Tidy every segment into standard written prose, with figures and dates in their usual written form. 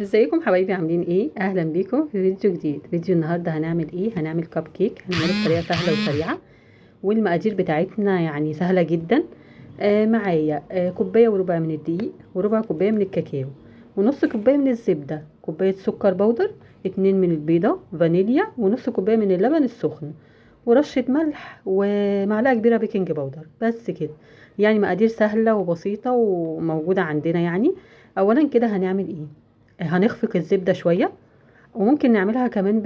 ازيكم حبايبي، عاملين ايه؟ اهلا بيكم في فيديو جديد. فيديو النهارده هنعمل ايه؟ هنعمل كب كيك. هنعمله بطريقة سهلة وسريعة، والمقادير بتاعتنا يعني سهلة جدا. معايا كوباية وربع من الدقيق، وربع كوباية من الكاكاو، ونص كوباية من الزبدة، كوباية سكر بودر، 2 من البيضة فانيليا، ونص كوباية من اللبن السخن، ورشه ملح، ومعلقة كبيرة baking powder. بس كده، يعني مقادير سهلة وبسيطة وموجودة عندنا. يعني اولا كده هنعمل ايه؟ هنخفق الزبدة شوية، وممكن نعملها كمان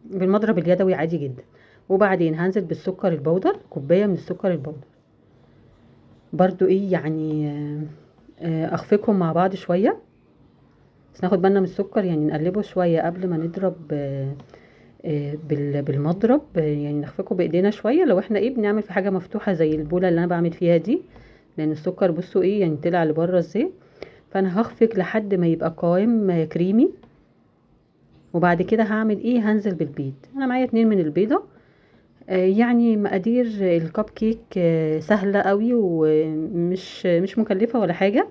بالمضرب اليدوي عادي جدا. وبعدين هنزل بالسكر البودر، كوباية من السكر البودر برضو. ايه يعني اخفقهم مع بعض شوية، بس ناخد بالنا من السكر، يعني نقلبه شوية قبل ما نضرب بالمضرب، يعني نخفقه بايدينا شوية لو احنا ايه بنعمل في حاجة مفتوحة زي البوله اللي انا بعمل فيها دي، لان السكر بصوا ايه يعني طلع لبره ازاي. فانا هخفق لحد ما يبقى قوام كريمي. وبعد كده هعمل ايه؟ هنزل بالبيض. انا معايا 2 من البيضة. يعني مقادير الكب كيك سهلة قوي ومش مش مكلفة ولا حاجة،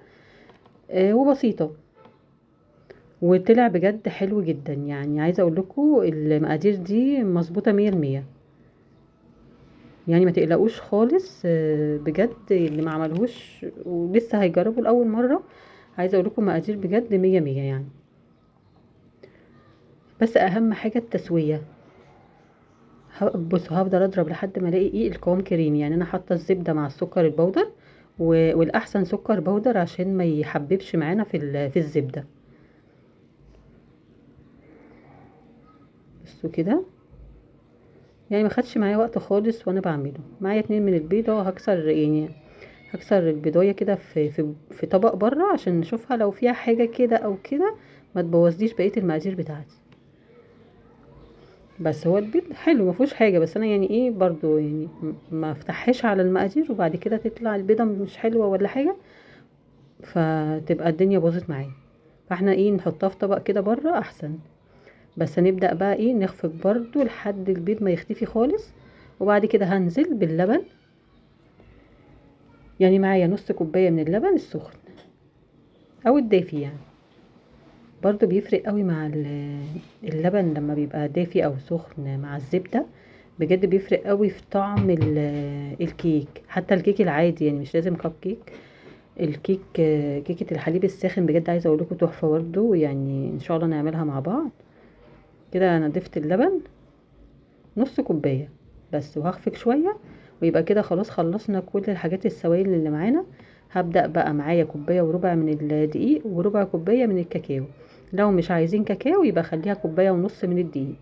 وبسيطة، وطلع بجد حلو جدا. يعني عايزه اقول لكم المقادير دي مظبوطة 100%، يعني ما تقلقوش خالص. بجد اللي ما عملهوش ولسه هيجربوا لاول مرة، عايزه اقول لكم مقادير بجد 100 يعني. بس اهم حاجة التسوية. بصوا هفضل اضرب لحد ما الاقي ايه القوام كريمي. يعني انا حاطه الزبدة مع السكر البودر، والاحسن سكر بودر عشان ما يحببش معانا في الزبدة. بصوا كده، يعني ما خدش معايا وقت خالص وانا بعمله. معايا 2 من البيضة، هكسر البيضايه كده في طبق بره عشان نشوفها لو فيها حاجة كده او كده، ما تبوظليش بقية المقادير بتاعتي. بس هو البيض حلو ما فيهوش حاجة، بس انا يعني ايه برضو يعني ما افتحهاش على المقادير وبعد كده تطلع البيضة مش حلوة ولا حاجة، فتبقى الدنيا باظت معايا. فاحنا ايه نحطها في طبق كده بره احسن. بس هنبدا بقى ايه نخفق برضو لحد البيض ما يختفي خالص. وبعد كده هنزل باللبن، يعني معايا نص كوباية من اللبن السخن او الدافي، يعني برضو بيفرق قوي مع اللبن لما بيبقى دافي او سخن مع الزبدة، بجد بيفرق قوي في طعم الكيك، حتى الكيك العادي، يعني مش لازم كب كيك. الكيك كيكة الحليب الساخن بجد عايزه اقول لكم تحفة برضو، يعني ان شاء الله نعملها مع بعض. كده انا ضفت اللبن نص كوباية بس، وهخفق شوية ويبقى كده خلاص خلصنا كل الحاجات السوائل اللي معانا. هبدأ بقى معايا كوباية وربع من الدقيق وربع كوباية من الكاكاو. لو مش عايزين كاكاو يبقى خليها كوباية ونص من الدقيق،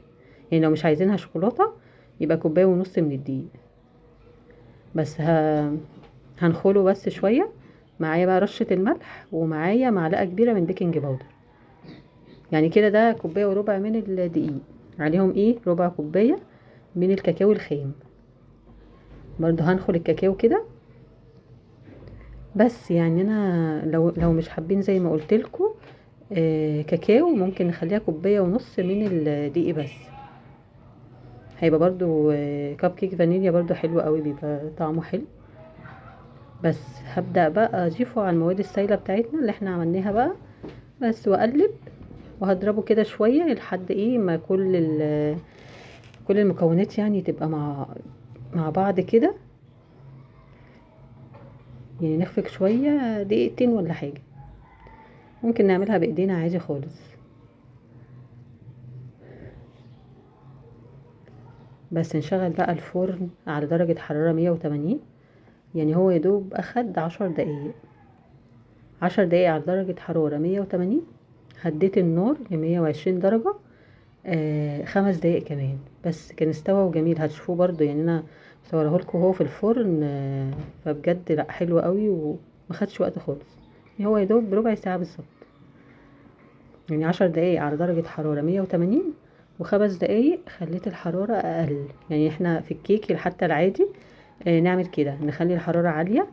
يعني لو مش عايزينها شوكولاتة يبقى كوباية ونص من الدقيق بس. هنخله بس شوية. معايا بقى رشة الملح، ومعايا معلقة كبيرة من baking powder. يعني كده ده كوباية وربع من الدقيق، عليهم ايه ربع كوباية من الكاكاو الخام. برضو هنخل الكاكاو كده بس. يعني انا لو مش حابين زي ما قلت لكم، كاكاو، ممكن نخليها كوباية ونص من الدقيق بس، هيبقى برضو كب كيك فانيليا برضو حلو قوي، بيبقى طعمه حلو. بس هبدأ بقى اضيفه على المواد السايلة بتاعتنا اللي احنا عملناها بقى بس، واقلب وهضربه كده شوية لحد ايه ما كل المكونات يعني تبقى مع بعض كده. يعني نخفق شوية دقيقتين ولا حاجة، ممكن نعملها بايدينا عادي خالص. بس نشغل بقى الفرن على درجة حرارة 180، يعني هو يدوب اخد 10 دقايق، 10 دقايق على درجة حرارة 180. هديت النار لمية وعشرين درجة، 5 دقايق كمان بس، كان استوى وجميل. هتشوفوه برضو، يعني انا مصوره لكم وهو في الفرن، فبجد لا حلو قوي وما خدش وقت خالص، يعني هو يدوب بربع ساعة بالظبط. يعني 10 دقايق على درجة حرارة 180، وخمس دقايق خليت الحرارة أقل. يعني احنا في الكيك حتى العادي، نعمل كده، نخلي الحرارة عالية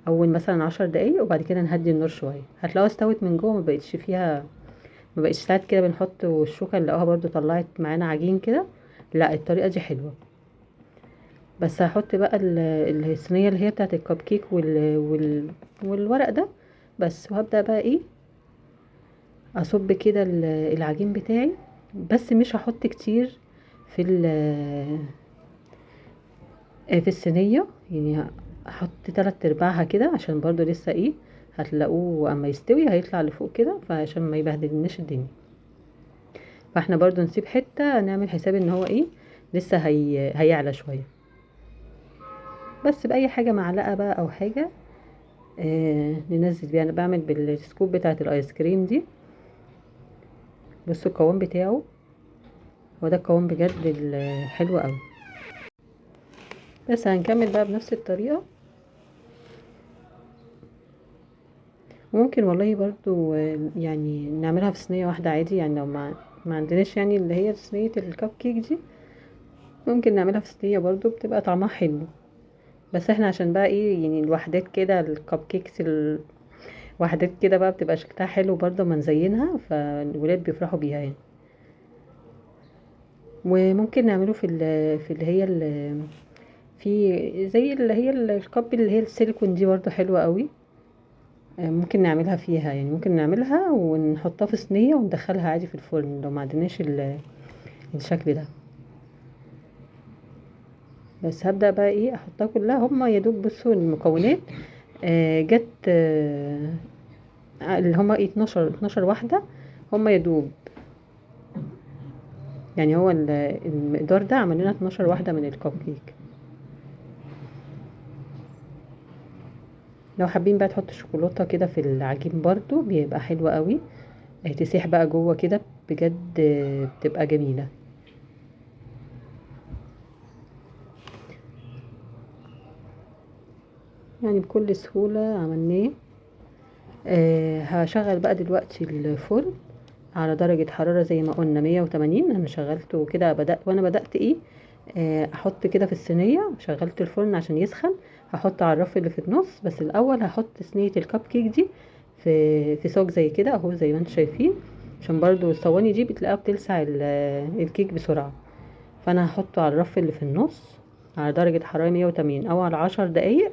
أول مثلا 10 دقايق، وبعد كده نهدي النار شوية، هتلاقوها استوت من جوه، ما بقتش فيها، ما بقتش ساعات كده بنحط الشوكة نلاقوها برضو طلعت معانا عجين كده. لا الطريقة دي حلوة. بس هحط بقى الصينية اللي هي بتاعت الكب كيك والورق ده بس، وهبدأ بقى ايه اصب كده العجين بتاعي، بس مش هحط كتير في في الصينية، يعني هحط 3/4 كده عشان برضو لسه ايه هتلاقوه اما يستوي هيطلع لفوق كده، فعشان ما يبهدلناش الدنيا. فاحنا برضو نسيب حتة، نعمل حساب ان هو ايه لسه هيعلى شوية. بس بأي حاجة، معلقة بقى او حاجة، ننزل بيها. انا بعمل بال scoop بتاعة الايس كريم دي. بصوا القوام بتاعه، هو ده القوام بجد حلو قوي. بس هنكمل بقى بنفس الطريقة. ممكن والله برضو يعني نعملها في صينية واحدة عادي، يعني لو ما عندناش يعني اللي هي صينية الكب كيك دي، ممكن نعملها في صينية برضو، بتبقى طعمها حلو. بس احنا عشان بقى ايه يعني الوحدات كده، الكب كيكس الوحدات كده بقى بتبقى شكلها حلو برضو ما نزينها، فالولاد بيفرحوا بيها يعني. وممكن نعمله في في اللي هي في زي اللي هي الكب اللي هي السيليكون دي برضو حلوة قوي، ممكن نعملها فيها، يعني ممكن نعملها ونحطها في صينية وندخلها عادي في الفرن لو ما عندناش الشكل ده. بس هبدأ بقى ايه احطها كلها. هما يا دوب بصوا المكونات، جت، اللي هما ايه 12 واحدة، هما يا دوب يعني هو المقدار ده عمل لنا 12 واحدة من الكب كيك. لو حابين بقى تحطوا شوكولاتة كده في العجين برضو بيبقى حلو قوي، تسيح بقى جوه كده بجد، بتبقى جميلة. يعني بكل سهولة عملناه. هشغل بقى دلوقتي الفرن على درجة حرارة زي ما قلنا 180. انا شغلته كده، وانا بدأت ايه، احط كده في الصينية، شغلت الفرن عشان يسخن. هحط على الرف اللي في النص، بس الاول هحط صينية الكب كيك دي في صاج زي كده اهو، زي ما انتم شايفين، عشان برضو الصواني دي بتلاقيها بتلسع الكيك بسرعة. فانا هحطه على الرف اللي في النص على درجة حرارة 180 او على 10 دقايق،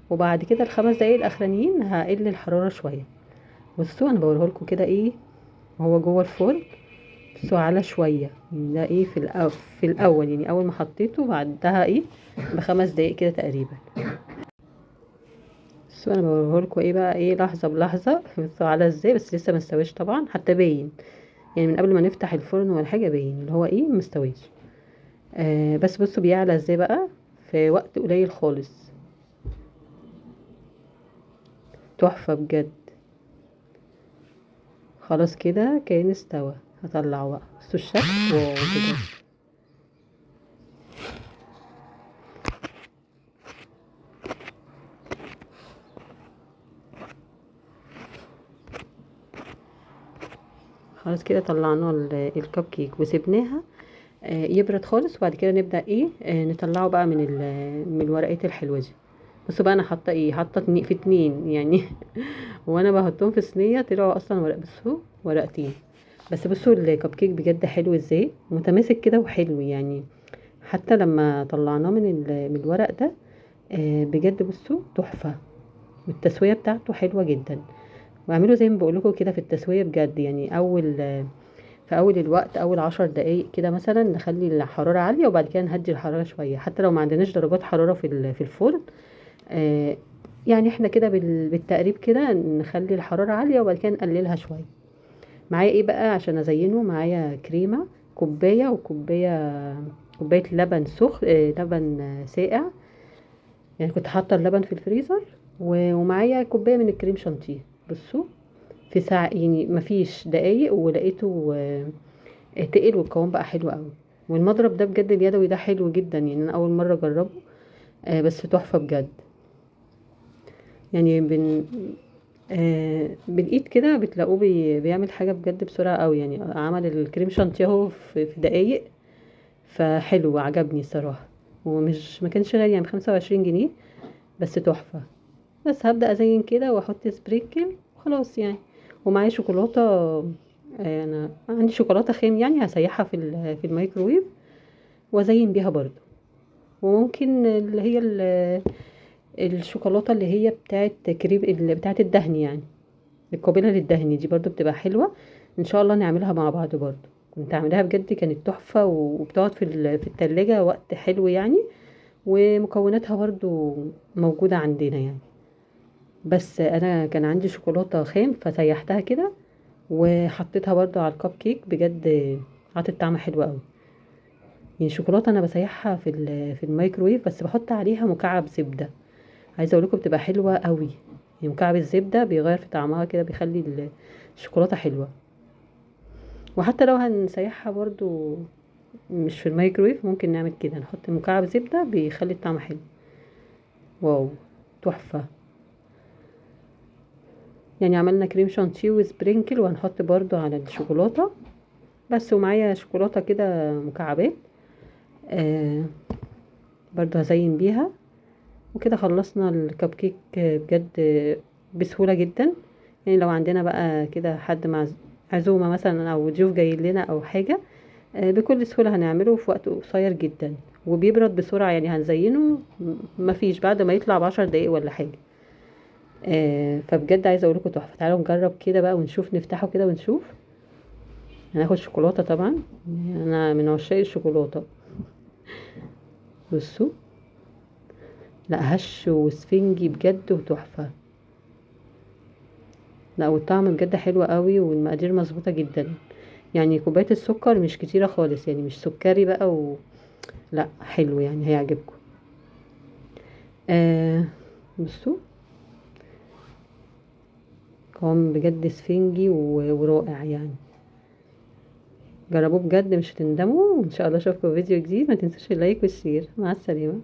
وبعد كده الخمس دقايق الاخرانيين هقل الحرارة شوية. بصوا انا بوريه لكم كده ايه وهو جوه الفرن. بصوا على شوية يعني ده ايه في الاول، يعني اول ما حطيته بعدها ايه بخمس دقايق كده تقريبا. بصوا انا بوريه لكم ايه بقى ايه لحظة بلحظة. بصوا على ازاي، بس لسه ما استويش طبعا، حتى باين يعني من قبل ما نفتح الفرن ولا حاجة، باين اللي هو ايه ما استويش. بس بصوا بيعلى ازاي بقى في وقت قليل خالص، تحفة بجد. خلاص كده كأن استوى، هطلعه بقى. بصوا الشكل واو بجد. خلاص كده طلعناه الكب كيك وسبناها، يبرد خالص، وبعد كده نبدأ ايه، نطلعه بقى من الورقات الحلوة دي. بصوا بقى انا حاطه ايه، حاطه في 2 يعني وانا بحطهم في صينية طلعوا اصلا ورق. بصوا ورقتين بس. بصوا الكب كيك بجد حلو ازاي، متماسك كده وحلو يعني، حتى لما طلعناه من الورق ده، بجد بصوا تحفة، والتسويه بتاعته حلوة جدا. واعملوا زي ما بقول لكم كده في التسوية بجد، يعني في اول الوقت، اول 10 دقايق كده مثلا نخلي الحرارة عالية، وبعد كده نهدي الحرارة شوية، حتى لو ما عندناش درجات حرارة في الفرن. يعني احنا كده بالتقريب كده نخلي الحرارة عالية وبعد كده نقللها شوية. معايا ايه بقى عشان ازينه؟ معايا كريمة، كوباية وكوباية، كوباية لبن سخن، لبن ساقع، يعني كنت حاطة اللبن في الفريزر، ومعايا كوباية من الكريم شانتيه. بصوا في ساعة يعني مفيش دقايق ولقيته، تقل والقوام بقى حلو قوي. والمضرب ده بجد اليدوي ده حلو جدا، يعني انا اول مرة اجربه، بس تحفة بجد. يعني بالايد كده بتلاقوه بيعمل حاجة بجد بسرعة قوي، يعني عمل الكريم شانتيه اهو في دقايق، فحلو عجبني الصراحة. ومش ما كانش غالي، يعني 25 جنيه بس تحفة. بس هبدأ ازين كده واحط سبرينكل وخلاص يعني. ومعايا شوكولاتة، انا عندي شوكولاتة خام يعني هسيحها في الميكروويف وازين بيها برضو. وممكن اللي هي الشوكولاتة اللي هي بتاعت كريم، اللي بتاعت الدهن يعني، القابلة للدهن دي برضو بتبقى حلوة، ان شاء الله نعملها مع بعض برضو. كنت عاملاها بجد كانت تحفة، وبتقعد في التلاجة وقت حلو يعني، ومكوناتها برضو موجودة عندنا يعني. بس انا كان عندي شوكولاتة خام فسيحتها كده وحطيتها برضو على الكب كيك، بجد عطت طعم حلو قوي. يعني الشوكولاتة انا بسيحها في الميكرويف، بس بحط عليها مكعب زبدة، عايزه اقول لكم بتبقى حلوة قوي. يعني مكعب الزبدة بيغير في طعمها كده، بيخلي الشوكولاتة حلوة. وحتى لو هنسيحها برضو مش في الميكرويف ممكن نعمل كده، نحط مكعب زبدة بيخلي الطعم حلو. wow تحفة. يعني عملنا كريم شانتيه و sprinkle، وهنحط برضو على الشوكولاتة بس. ومعايا شوكولاتة كده مكعبات، برضو هزين بيها. وكده خلصنا الكب كيك بجد بسهولة جدا. يعني لو عندنا بقى كده حد مع عزومة مثلا او ضيوف جايين لنا او حاجة، بكل سهولة هنعمله في وقت قصير جدا، وبيبرد بسرعة. يعني هنزينة مفيش بعد ما يطلع ب10 دقايق ولا حاجة. فبجد عايزة اقول لكم تحفة. تعالوا نجرب كده بقى ونشوف، نفتحه كده ونشوف. هناخد شوكولاتة، طبعا انا من عشاق الشوكولاتة. بصوا، لا هش وسفنجي بجد وتحفة. لا والطعم بجد حلو قوي، والمقادير مظبوطة جدا. يعني كوباية السكر مش كتيرة خالص، يعني مش سكري بقى لا حلو، يعني هيعجبكم. بصوا قوام بجد سفنجي ورائع يعني. جربوه بجد مش هتندموا. وان شاء الله اشوفكم في فيديو جديد. ما تنسوش ال like وال share. مع السلامة.